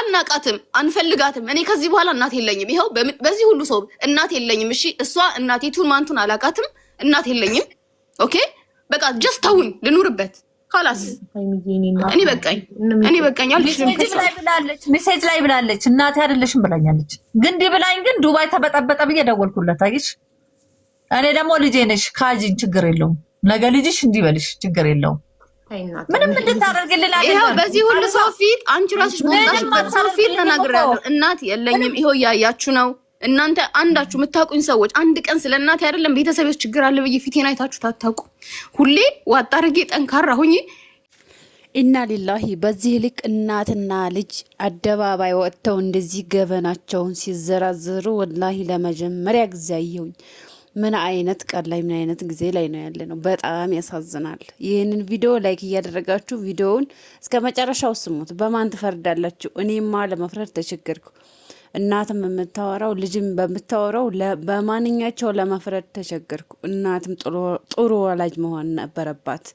አናቃትም፣ አንፈልጋትም። እኔ ከዚህ በኋላ እናት የለኝም። ይኸው በዚህ ሁሉ ሰው እናት የለኝም። እሺ፣ እሷ እናቴቱን ማንቱን አላቃትም፣ እናት የለኝም። Okay፣ በቃ just ተውኝ ልኑርበት። خلاص፣ እኔ በቃኝ፣ እኔ በቃኝ፣ አልችልም። Message ላይ ብላለች፣ message ላይ ብላለች። እናቴ አይደለሽም ብላኛለች። ግን እንዲህ ብላኝ ግን ዱባይ ተበጠበጠ ብዬ ደወልኩለት። አየሽ፣ እኔ ደግሞ ልጄ ነሽ ካጂን ችግር የለውም። ነገ ልጅሽ እንዲህ በልሽ ችግር የለውም። ምንም እንድታደርግልን ይኸው በዚህ ሁሉ ሰው ፊት፣ አንቺ ራስሽ በወጣሽበት ሰው ፊት ተናግሬያለሁ። እናት የለኝም። ይኸው እያያችሁ ነው። እናንተ አንዳችሁ የምታውቁኝ ሰዎች አንድ ቀን ስለ እናቴ አይደለም ቤተሰቤ ውስጥ ችግር አለ ብዬ ፊቴን አይታችሁ ታታውቁ። ሁሌ ዋጣ አድርጌ ጠንካራ ሁኜ ኢና ሊላሂ። በዚህ ልክ እናትና ልጅ አደባባይ ወጥተው እንደዚህ ገበናቸውን ሲዘራዘሩ ወላሂ ለመጀመሪያ ጊዜ አየሁኝ። ምን አይነት ቀን ላይ፣ ምን አይነት ጊዜ ላይ ነው ያለ ነው? በጣም ያሳዝናል። ይህንን ቪዲዮ like እያደረጋችሁ ቪዲዮውን እስከ መጨረሻው ስሙት። በማን ትፈርዳላችሁ? እኔማ ለመፍረድ ተቸገርኩ። እናትም የምታወራው፣ ልጅም በምታወራው በማንኛቸው ለመፍረድ ተቸገርኩ። እናትም ጥሩ ወላጅ መሆን ነበረባት።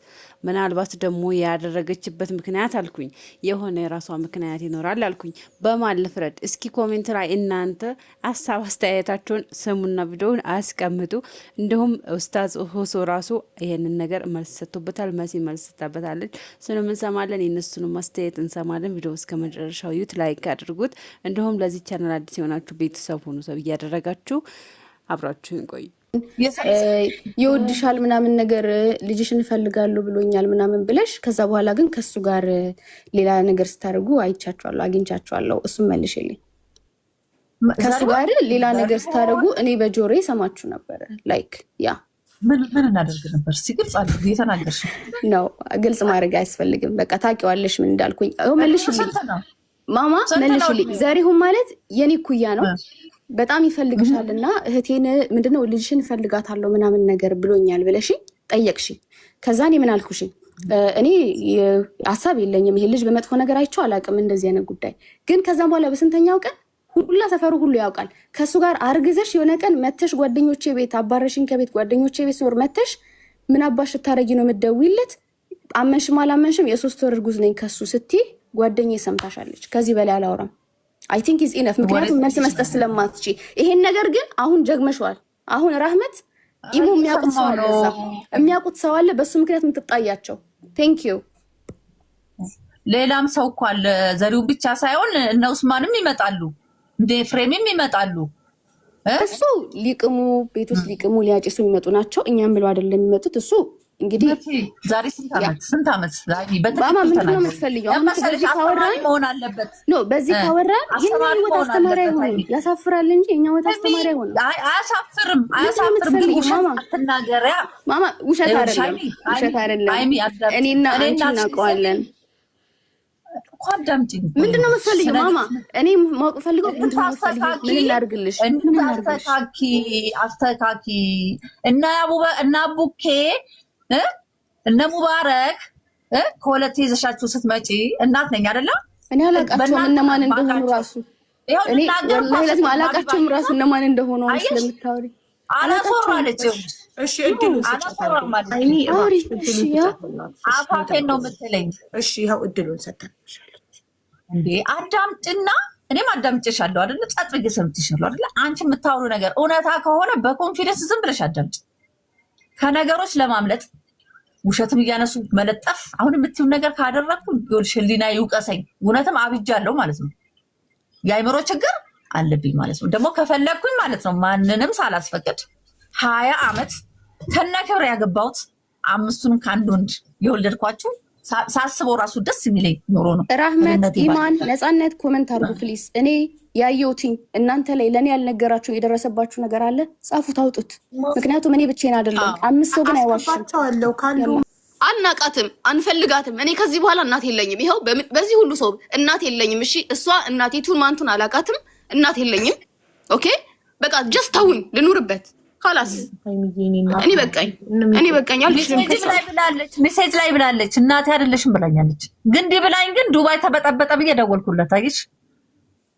ምናልባት ደግሞ ያደረገችበት ምክንያት አልኩኝ የሆነ የራሷ ምክንያት ይኖራል አልኩኝ። በማን ልፍረድ? እስኪ comment ላይ እናንተ ሀሳብ አስተያየታቸውን ስሙና ቪዲዮውን አስቀምጡ። እንዲሁም ኡስታዝ ሁሱ ራሱ ይሄንን ነገር መልስ ሰጥቶበታል። መሲ መልስ ሰጥታበታለች። እሱንም እንሰማለን፣ የእነሱንም አስተያየት እንሰማለን። ቪዲዮ እስከ መጨረሻው ዩት፣ like አድርጉት። እንዲሁም ለዚህ ቻናል አዲስ የሆናችሁ ቤተሰብ ሁኑ። Sub እያደረጋችሁ አብራችሁን ቆዩ። ይወድሻል ምናምን ነገር፣ ልጅሽን እፈልጋለሁ ብሎኛል ምናምን ብለሽ፣ ከዛ በኋላ ግን ከሱ ጋር ሌላ ነገር ስታደርጉ አይቻቸዋለሁ፣ አግኝቻቸዋለሁ። እሱም መልሽልኝ። ከሱ ጋር ሌላ ነገር ስታደርጉ እኔ በጆሮዬ ሰማችሁ ነበረ። Like yeah. ምን ምን እናደርግ ነበር? እስኪ ግልጽ አድርግ እየተናገርሽ። ነው፣ ግልጽ ማድረግ አያስፈልግም። በቃ ታውቂዋለሽ ምን እንዳልኩኝ። መልሽልኝ ማማ፣ መልሽልኝ። ዘሪሁን ማለት የኔ ኩያ ነው። በጣም ይፈልግሻል እና እህቴን ምንድነው ልጅሽን እፈልጋታለሁ ምናምን ነገር ብሎኛል ብለሽ ጠየቅሽኝ። ከዛ እኔ ምን አልኩሽኝ? እኔ ሀሳብ የለኝም፣ ይሄ ልጅ በመጥፎ ነገር አይቼው አላውቅም፣ እንደዚህ አይነት ጉዳይ ግን። ከዛም በኋላ በስንተኛው ቀን ሁላ ሰፈሩ ሁሉ ያውቃል። ከእሱ ጋር አርግዘሽ የሆነ ቀን መተሽ ጓደኞቼ ቤት አባረሽኝ ከቤት፣ ጓደኞቼ ቤት ስኖር መተሽ ምን አባሽ ስታረጊ ነው የምትደውይለት? አመንሽም አላመንሽም የ3 ወር እርጉዝ ነኝ ከሱ ስትይ ጓደኛዬ ሰምታሻለች። ከዚህ በላይ አላወራም። I think is enough። ምክንያቱም መልስ መስጠት ስለማትችይ፣ ይሄን ነገር ግን አሁን ጀግመሸዋል። አሁን ራህመት ኢሞ የሚያውቁት ሰው አለ፣ እዛ የሚያውቁት ሰው አለ። በሱ ምክንያት የምትጣያቸው። Thank you. ሌላም ሰው እኮ አለ። ዘሪሁን ብቻ ሳይሆን እነ ኡስማንም ይመጣሉ፣ እንደ ፍሬምም ይመጣሉ። እሱ ሊቅሙ፣ ቤት ውስጥ ሊቅሙ ሊያጭሱ የሚመጡ ናቸው። እኛም ብለው አይደለም የሚመጡት። እሱ እንግዲህ ዛሬ ስንት ዓመት፣ ስንት ዓመት? ማማ፣ ምንድን ነው የምትፈልጊው? አሁን በዚህ ካወራን መሆን አለበት። No፣ በዚህ ካወራን የኛ ህይወት አስተማሪ አይሆንም። ያሳፍራል እንጂ የኛ ህይወት አስተማሪ አይሆንም። አያሳፍርም፣ አያሳፍርም። ግን ውሸት አትናገሪያ። ማማ፣ ውሸት አይደለም፣ ውሸት አይደለም። እኔና አንቺ እናውቀዋለን። እኮ አዳምጪኝ። ምንድን ነው የምትፈልጊው ማማ? እኔ ማወቅ ፈልገው ምንድን ነው የምትፈልጊው? ምን እናድርግልሽ? ምን እናድርግልሽ? አስተካኪ፣ አስተካኪ። እነ አቡኬ፣ እነ ሙባረክ ከሁለት ይዘሻችሁ ስትመጪ እናት ነኝ አይደለም? እኔ አላውቃቸውም እነማን እንደሆኑ ራሱ። እኔ ወላሂ አላውቃቸውም ራሱ እነማን እንደሆኑ ስለምታወሪ። አላስወራለች። እሺ፣ እድሉን አላስወራም አለች። አፋፌን ነው የምትለኝ። እሺ፣ ይኸው እድሉን ሰጥተንሻለች። እንዴ አዳምጭና፣ እኔም አዳምጬሻለሁ አይደለ? ጸጥ ብዬ ሰምቼሻለሁ አይደለ? አንቺ የምታወሩ ነገር እውነታ ከሆነ በ confidence ዝም ብለሽ አዳምጭ። ከነገሮች ለማምለጥ ውሸትም እያነሱ መለጠፍ፣ አሁን የምትይው ነገር ካደረግኩ ይኸውልሽ ህሊና ይውቀሰኝ። እውነትም አብጃለሁ ማለት ነው። የአይምሮ ችግር አለብኝ ማለት ነው። ደግሞ ከፈለግኩኝ ማለት ነው ማንንም ሳላስፈቅድ 20 ዓመት ከነ ክብር ያገባሁት፣ አምስቱንም ከአንድ ወንድ የወለድኳችሁ፣ ሳስበው ራሱ ደስ የሚለኝ ኑሮ ነው። ራህመት፣ ኢማን፣ ነፃነት comment አድርጉ please። እኔ ያየሁትኝ እናንተ ላይ ለእኔ ያልነገራችሁ የደረሰባችሁ ነገር አለ፣ ጻፉት፣ አውጡት። ምክንያቱም እኔ ብቻዬን አይደለም፣ አምስት ሰው ግን አይዋሽም። ካሉ አናቃትም፣ አንፈልጋትም። እኔ ከዚህ በኋላ እናት የለኝም። ይኸው በዚህ ሁሉ ሰው እናት የለኝም። እሺ፣ እሷ እናቴቱን ማንቱን አላቃትም፣ እናት የለኝም። Okay፣ በቃ just ተውኝ ልኑርበት። خلاص፣ እኔ በቃኝ፣ እኔ በቃኝ፣ አልችልም። Message ላይ ብላለች፣ message ላይ ብላለች። እናቴ አይደለሽም ብላኛለች። ግን እንዲህ ብላኝ ግን ዱባይ ተበጠበጠ ብዬ ደወልኩለት። አየሽ፣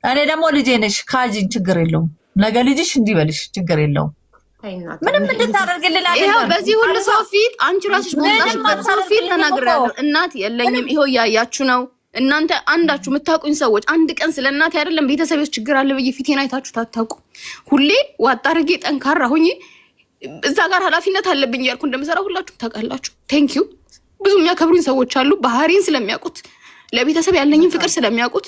እኔ ደግሞ ልጄ ነሽ ካጂን ችግር የለውም። ነገ ልጅሽ እንዲህ በልሽ ችግር የለውም። ምንም እንድታደርግልን ይኸው በዚህ ሁሉ ሰው ፊት፣ አንቺ ራስሽ በወጣሽበት ሰው ፊት ተናግሬያለሁ። እናት የለኝም። ይኸው እያያችሁ ነው። እናንተ አንዳችሁ የምታውቁኝ ሰዎች አንድ ቀን ስለ እናቴ አይደለም ቤተሰቤ ውስጥ ችግር አለ ብዬ ፊቴን አይታችሁ ታታውቁ። ሁሌ ዋጣ አድርጌ ጠንካራ ሆኜ እዛ ጋር ኃላፊነት አለብኝ እያልኩ እንደምሰራ ሁላችሁም ታውቃላችሁ። Thank you። ብዙ የሚያከብሩኝ ሰዎች አሉ፣ ባህሪን ስለሚያውቁት፣ ለቤተሰብ ያለኝን ፍቅር ስለሚያውቁት።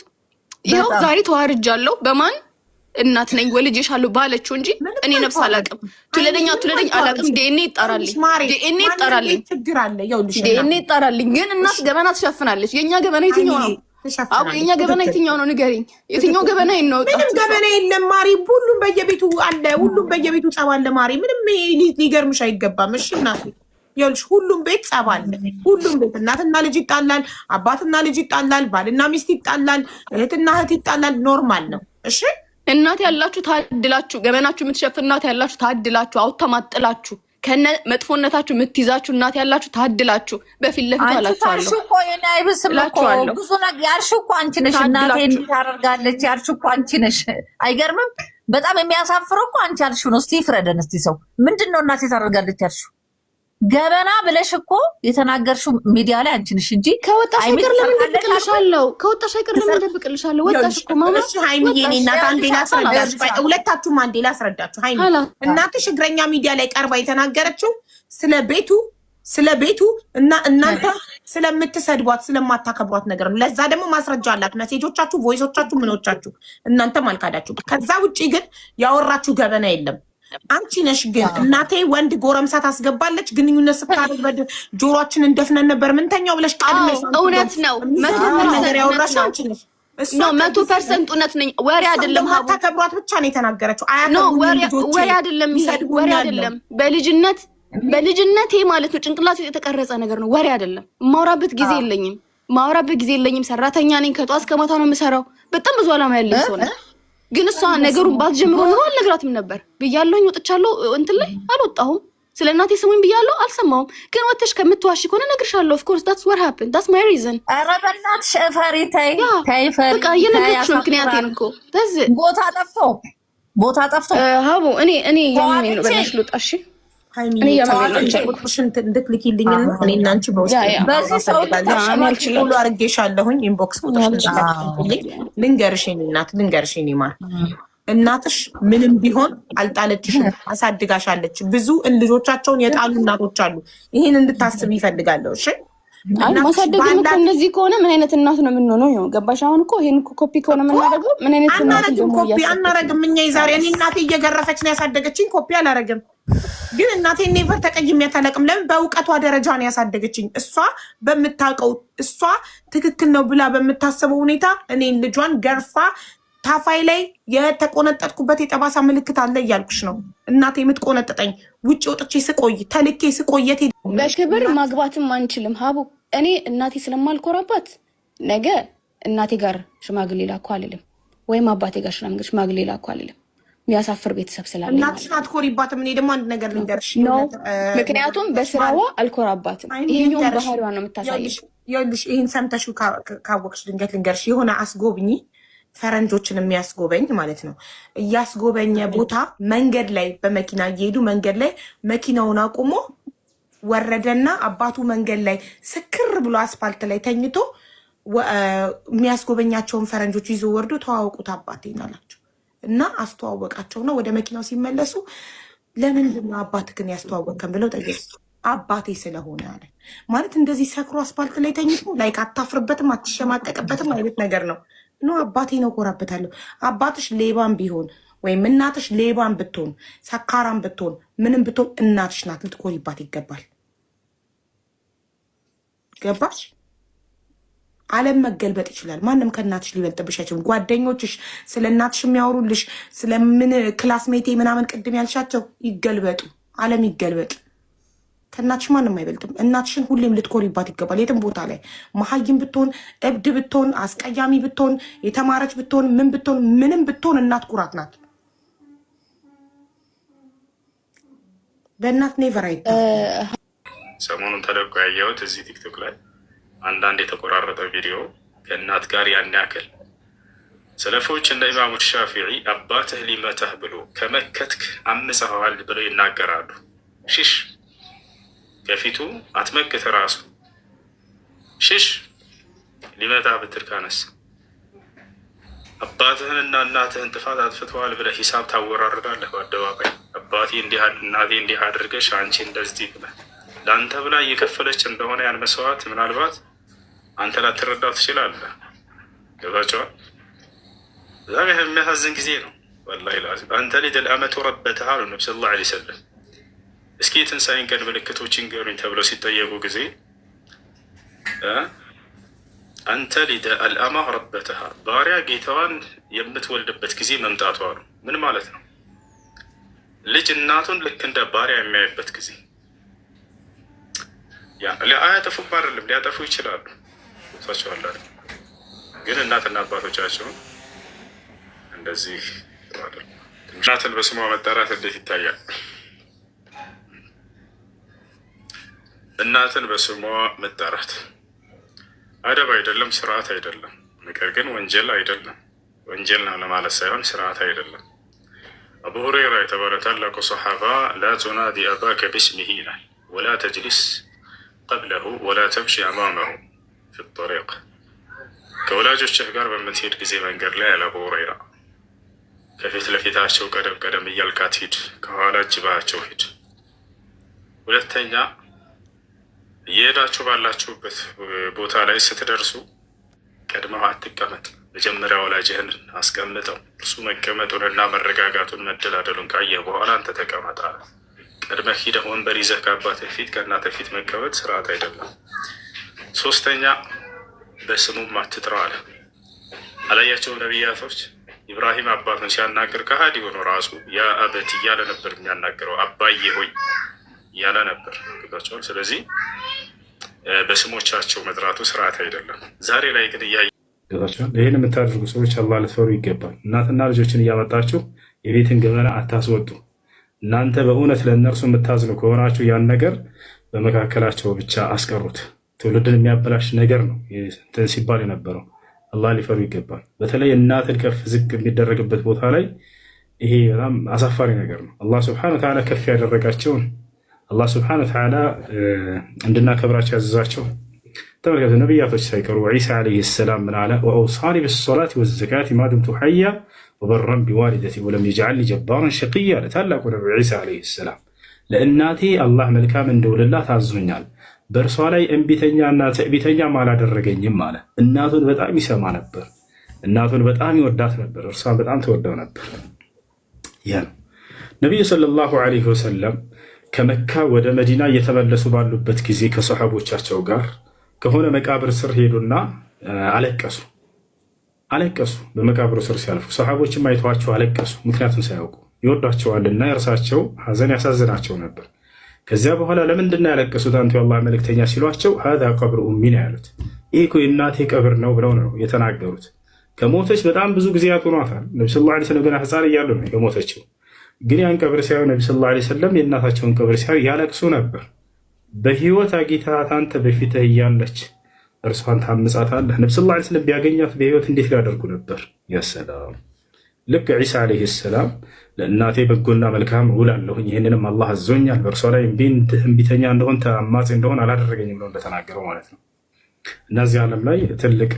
ይኸው ዛሬ ተዋርጃለሁ። በማን እናት ነኝ ወልጄሻለሁ ባለችው እንጂ እኔ ነፍስ አላውቅም። ትውለደኝ አትውለደኝ አላውቅም። ዲኤንኤ ይጣራልኝ፣ ዲኤንኤ ይጣራልኝ፣ ዲኤንኤ ይጣራልኝ። ግን እናት ገበና ትሸፍናለች። የእኛ ገበና የትኛው ነው? አቡ የእኛ ገበና የትኛው ነው? ንገሪኝ። የትኛው ገበና ነው? ምንም ገበና የለም ማሪ። ሁሉም በየቤቱ አለ። ሁሉም በየቤቱ ጸብ አለ ማሪ። ምንም ሊገርምሽ አይገባም። እሺ እናቴ ይኸውልሽ ሁሉም ቤት ጸብ አለ። ሁሉም ቤት እናትና ልጅ ይጣላል፣ አባትና ልጅ ይጣላል፣ ባልና ሚስት ይጣላል፣ እህትና እህት ይጣላል። Normal ነው። እሺ እናት ያላችሁ ታድላችሁ። ገበናችሁ የምትሸፍን እናት ያላችሁ ታድላችሁ። አውጥታ ማጥላችሁ ከነ መጥፎነታችሁ የምትይዛችሁ እናት ያላችሁ ታድላችሁ። በፊት ለፊቱ አላችኋለሁ እኮ የኔ አይብስም እኮ ብዙ ነገር ያልሽው እኮ አንቺ ነሽ። እናቴ እንዲህ ታደርጋለች ያልሽው እኮ አንቺ ነሽ። አይገርምም? በጣም የሚያሳፍረው እኮ አንቺ ያልሽው ነው። እስቲ ይፍረደን እስቲ ሰው ምንድን ነው እናቴ ታደርጋለች ያልሽው? ገበና ብለሽ እኮ የተናገርሽው ሚዲያ ላይ አንቺ ነሽ እንጂ ከወጣሽ አይቀር ለምን ደብቅልሻለሁ? ከወጣሽ አይቀር ለምን ደብቅልሻለሁ? ወጣሽ እኮ ማማ። እሺ ሀይሚዬ፣ የእኔ እናት አንዴ ላስረዳችሁ፣ ሁለታችሁም አንዴ ላስረዳችሁ። ሀይሚ እናትሽ እግረኛ ሚዲያ ላይ ቀርባ የተናገረችው ስለ ቤቱ እና እናንተ ስለምትሰድቧት ስለማታከብሯት ነገር ነው። ለዛ ደግሞ ማስረጃ አላት። Message ኦቻችሁ፣ voice ኦቻችሁ፣ ምኖቻችሁ እናንተም አልካዳችሁ። ከዛ ውጭ ግን ያወራችሁ ገበና የለም። አንቺ ነሽ ግን እናቴ ወንድ ጎረምሳ ታስገባለች፣ ግንኙነት ስታደርግ ጆሮአችንን ደፍነን ነበር ምንተኛው ብለሽ ቀድመሽ እውነት ነው። ነገር ያወራሽ አንቺ ነሽ። ነው፣ 100% እውነት ነኝ። ወሬ አይደለም። ማታከብሯት ብቻ ነው የተናገረችው። ወሬ አይደለም። ይሄ ወሬ አይደለም። በልጅነቴ ማለት ነው ጭንቅላት የተቀረጸ ነገር ነው። ወሬ አይደለም። የማወራበት ጊዜ የለኝም። ማወራበት ጊዜ የለኝም። ሰራተኛ ነኝ። ከጧት እስከ ማታ ነው የምሰራው። በጣም ብዙ አላማ ያለኝ ሰው ነኝ። ግን እሷ ነገሩን ባትጀምሮ ኑሮ አልነግራትም ነበር ብያለሁኝ። ወጥቻለሁ፣ እንትን ላይ አልወጣሁም። ስለ እናቴ ስሙኝ ብያለሁ፣ አልሰማሁም። ግን ወጥተሽ ከምትዋሽ ከሆነ እነግርሻለሁ። Of course that's what happened, that's my reason። ኧረ በእናትሽ እፈሪ፣ ተይ ተይ፣ ፈሪ። በቃ እየነገርኩሽ ነው ምክንያቴን እኮ። ቦታ ጠፍቶ ቦታ ጠፍቶ ሀቡ እኔ እያመመኝ ነው። በእናትሽ ልውጣ እሺ። እኔ እያመመኝ ነው። ቁጥርሽን እንድትልኪልኝና እኔ እና አንቺ በውስጥ በዚህ ሰው ሁሉ አድርጌሻለሁኝ። Inbox ቁጥርሽን ልንገርሽ፣ የእኔ እናት ልንገርሽ፣ የእኔ ማር እናትሽ ምንም ቢሆን አልጣለችሽም፣ አሳድጋሻለች። ብዙ ልጆቻቸውን የጣሉ እናቶች አሉ። ይህን እንድታስብ ይፈልጋለሁ። እሺ። አይ ማሳደግ እኮ እንደዚህ ከሆነ ምን አይነት እናት ነው የምንሆነው? ይኸው ገባሽ? አሁን እኮ ይሄን ኮፒ ከሆነ የምናደርገው ምን አይነት እናት አናረግም። ኮፒ አናረግም። እኛ የዛሬ እኔ እናቴ እየገረፈች ነው ያሳደገችኝ። ኮፒ አላረግም። ግን እናቴ never ተቀይሜያት አላውቅም። ለምን? በእውቀቷ ደረጃ ነው ያሳደገችኝ። እሷ በምታውቀው፣ እሷ ትክክል ነው ብላ በምታስበው ሁኔታ እኔን ልጇን ገርፋ ታፋይ ላይ የተቆነጠጥኩበት የጠባሳ ምልክት አለ እያልኩሽ ነው። እናቴ የምትቆነጥጠኝ ውጭ ወጥቼ ስቆይ፣ ተልኬ ስቆይ የት በክብር ማግባትም አንችልም ሀቡ። እኔ እናቴ ስለማልኮራባት ነገ እናቴ ጋር ሽማግሌ ላኩ አልልም፣ ወይም አባቴ ጋር ሽማግሌ ላኩ አልልም። የሚያሳፍር ቤተሰብ ስላለ። እናትሽን አትኮሪባትም። እኔ ደግሞ አንድ ነገር ልንገርሽ። No፣ ምክንያቱም በስራዋ አልኮራባትም። ይሄኛውን ባህሪዋ ነው የምታሳየው። ይኸውልሽ ይህን ሰምተሽው ካወቅሽ ድንገት ልንገርሽ፣ የሆነ አስጎብኚ፣ ፈረንጆችን የሚያስጎበኝ ማለት ነው። እያስጎበኘ ቦታ መንገድ ላይ በመኪና እየሄዱ መንገድ ላይ መኪናውን አቁሞ ወረደና አባቱ መንገድ ላይ ስክር ብሎ አስፋልት ላይ ተኝቶ የሚያስጎበኛቸውን ፈረንጆች ይዞ ወርዶ ተዋወቁት አባቴን አላቸው እና አስተዋወቃቸውና ወደ መኪናው ሲመለሱ ለምንድን ነው አባትህን ያስተዋወቅከን ብለው ጠየቁት። አባቴ ስለሆነ አለ። ማለት እንደዚህ ሰክሮ አስፋልት ላይ ተኝቶ like አታፍርበትም፣ አትሸማቀቅበትም አይነት ነገር ነው። No፣ አባቴ ነው፣ እኮራበታለሁ። አባትሽ ሌባም ቢሆን ወይም እናትሽ ሌባም ብትሆን፣ ሰካራም ብትሆን፣ ምንም ብትሆን እናትሽ ናት፣ ልትኮሪባት ይገባል። ገባሽ? ዓለም መገልበጥ ይችላል። ማንም ከእናትሽ ሊበልጥብሽ አይችልም። ጓደኞችሽ ስለ እናትሽ የሚያወሩልሽ ስለምን classmate ኤ ምናምን ቅድም ያልሻቸው ይገልበጡ፣ ዓለም ይገልበጥ። ከእናትሽ ማንም አይበልጥም። እናትሽን ሁሌም ልትኮሪባት ይገባል። የትም ቦታ ላይ መሀይም ብትሆን፣ እብድ ብትሆን፣ አስቀያሚ ብትሆን፣ የተማረች ብትሆን፣ ምን ብትሆን፣ ምንም ብትሆን እናት ኩራት ናት። በእናት never አይታ ሰሞኑን ተለቆ ያየሁት እዚህ ቲክቶክ ላይ አንዳንድ የተቆራረጠ ቪዲዮ ከእናት ጋር ያን ያክል ሰለፎች እንደ ኢማሙ ሻፊዒ አባትህ ሊመታህ ብሎ ከመከትክ አምፀኸዋል ብለው ይናገራሉ። ሽሽ፣ ከፊቱ አትመክት፣ ራሱ ሽሽ። ሊመታ ብትር ካነሳ አባትህንና እናትህን ጥፋት አጥፍተዋል ብለህ ሂሳብ ታወራርዳለህ በአደባባይ። አባቴ እንዲህ እናቴ እንዲህ አድርገሽ አንቺ እንደዚህ ብለህ ለአንተ ብላ እየከፈለች እንደሆነ ያን መስዋዕት ምናልባት አንተ ላትረዳው ትችላለህ። ገብታችኋል? በጣም የሚያሳዝን ጊዜ ነው። والله العظيم أن تلد الأمة ربتها አሉ ነቢ صلى الله عليه وسلم። እስኪ የትንሣኤን ቀን ምልክቶችን ንገሩኝ ተብለው ሲጠየቁ ጊዜ أن تلد الأمة ربتها ባሪያ ጌታዋን የምትወልድበት ጊዜ መምጣቷ ነው። ምን ማለት ነው? ልጅ እናቱን ልክ እንደ ባሪያ የሚያይበት ጊዜ። አያጠፉም አይደለም፣ ሊያጠፉ ይችላሉ። ሳቸዋላ ግን እናትና አባቶቻቸውን እንደዚህ እናትን በስሟ መጠራት እንዴት ይታያል? እናትን በስሟ መጠራት አደብ አይደለም፣ ስርዓት አይደለም። ነገር ግን ወንጀል አይደለም። ወንጀል ነው ለማለት ሳይሆን ስርዓት አይደለም። አቡ ሁረይራ የተባለ ታላቁ ሰሓባ لا تناد أباك باسمه ይላል፣ ولا تجلس قبله ولا تمش أمامه في الطريق። ከወላጆችህ ጋር በምትሄድ ጊዜ መንገድ ላይ ያለ አቡ ሁረይራ ከፊት ለፊታቸው ቀደም ቀደም እያልክ አትሂድ፣ ከኋላ ጅባቸው ሂድ። ሁለተኛ እየሄዳችሁ ባላችሁበት ቦታ ላይ ስትደርሱ ቀድመው አትቀመጥ። መጀመሪያ ወላጅህን አስቀምጠው። እርሱ መቀመጡንና መረጋጋቱን መደላደሉን ካየህ በኋላ አንተ ተቀመጥ አለ። ቀድመህ ሂደህ ወንበር ይዘህ ከአባትህ ፊት ከእናትህ ፊት መቀመጥ ስርዓት አይደለም። ሶስተኛ በስሙም አትጥራው አለ። አላያቸውም ነቢያቶች ኢብራሂም አባቱን ሲያናግር ከሃዲ ሆኖ ራሱ يا أبت እያለ ነበር የሚያናግረው፣ አባዬ ሆይ እያለ ነበር። ገብቷቸዋል። ስለዚህ በስሞቻቸው መጥራቱ ስርዓት አይደለም። ዛሬ ላይ ግን እያ ይህን የምታደርጉ ሰዎች አላህ ልትፈሩ ይገባል። እናትና ልጆችን እያመጣችሁ የቤትን ገመና አታስወጡ። እናንተ በእውነት ለእነርሱ የምታዝኑ ከሆናችሁ ያን ነገር በመካከላቸው ብቻ አስቀሩት። ትውልድን የሚያበላሽ ነገር ነው እንትን ሲባል የነበረው። አላህ ሊፈሩ ይገባል። በተለይ እናትን ከፍ ዝቅ የሚደረግበት ቦታ ላይ ይሄ በጣም አሳፋሪ ነገር ነው። አላህ سبحانه وتعالى ከፍ ያደረጋቸውን አላህ سبحانه وتعالى እንድናከብራቸው ያዘዛቸው ተመልከቱ። ነቢያቶች ሳይቀሩ ዒሳ عليه السلام ምን አለ? وأوصاني بالصلاة والزكاة ما دمت حيا وبرا بوالدتي ولم يجعلني جبارا شقيا አለ ታላቁ ነቢ ዒሳ عليه السلام። ለእናቴ አላህ መልካም እንደውልላት አዞኛል፣ በእርሷ ላይ እምቢተኛና ትዕቢተኛም አላደረገኝም አለ። እናቱን በጣም ይሰማ ነበር። እናቱን በጣም ይወዳት ነበር። እርሷን በጣም ትወደው ነበር። ያ ነው ነቢዩ صلى الله عليه وسلم ከመካ ወደ መዲና እየተመለሱ ባሉበት ጊዜ ከሰሓቦቻቸው ጋር ከሆነ መቃብር ስር ሄዱና አለቀሱ አለቀሱ። በመቃብሩ ስር ሲያልፉ ሰሓቦችም አይተዋቸው አለቀሱ። ምክንያቱም ሳያውቁ ይወዷቸዋልና የእርሳቸው ሐዘን ያሳዝናቸው ነበር። ከዚያ በኋላ ለምንድን ነው ያለቀሱት አንቱ የአላህ መልእክተኛ ሲሏቸው፣ هذا قبر أمي ነው ያሉት። ይህ እኮ የእናቴ ቀብር ነው ብለው ነው የተናገሩት። ከሞተች በጣም ብዙ ጊዜያት ሆኗታል። ነቢ صلى الله عليه وسلم ገና ሕፃን እያሉ ነው የሞተችው። ግን ያን ቀብር ሲያዩ ነቢ صلى الله عليه وسلم የእናታቸውን ቀብር ሲያዩ ያለቅሱ ነበር። በህይወት አግኝተሃት አንተ በፊትህ እያለች እርሷን ታምጻታለህ። ነቢ صلى الله عليه وسلم ቢያገኛት በህይወት እንዴት ሊያደርጉ ነበር? يا سلام። ልክ ዒሳ عليه السلام ለእናቴ በጎና መልካም እውላለሁኝ ይህንንም አላህ አዞኛል፣ በእርሷ ላይ እምቢተኛ እንደሆን ተአማጺ እንደሆን አላደረገኝም ብሎ እንደተናገረው ማለት ነው። እና እዚህ ዓለም ላይ ትልቅ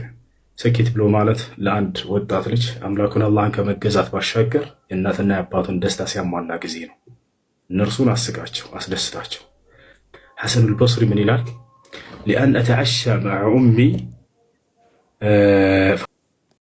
ስኬት ብሎ ማለት ለአንድ ወጣት ልጅ አምላኩን አላህን ከመገዛት ባሻገር የእናትና የአባቱን ደስታ ሲያሟላ ጊዜ ነው። እነርሱን አስቃቸው፣ አስደስታቸው። ሐሰኑል በስሪ ምን ይላል? لأن أتعشى مع أمي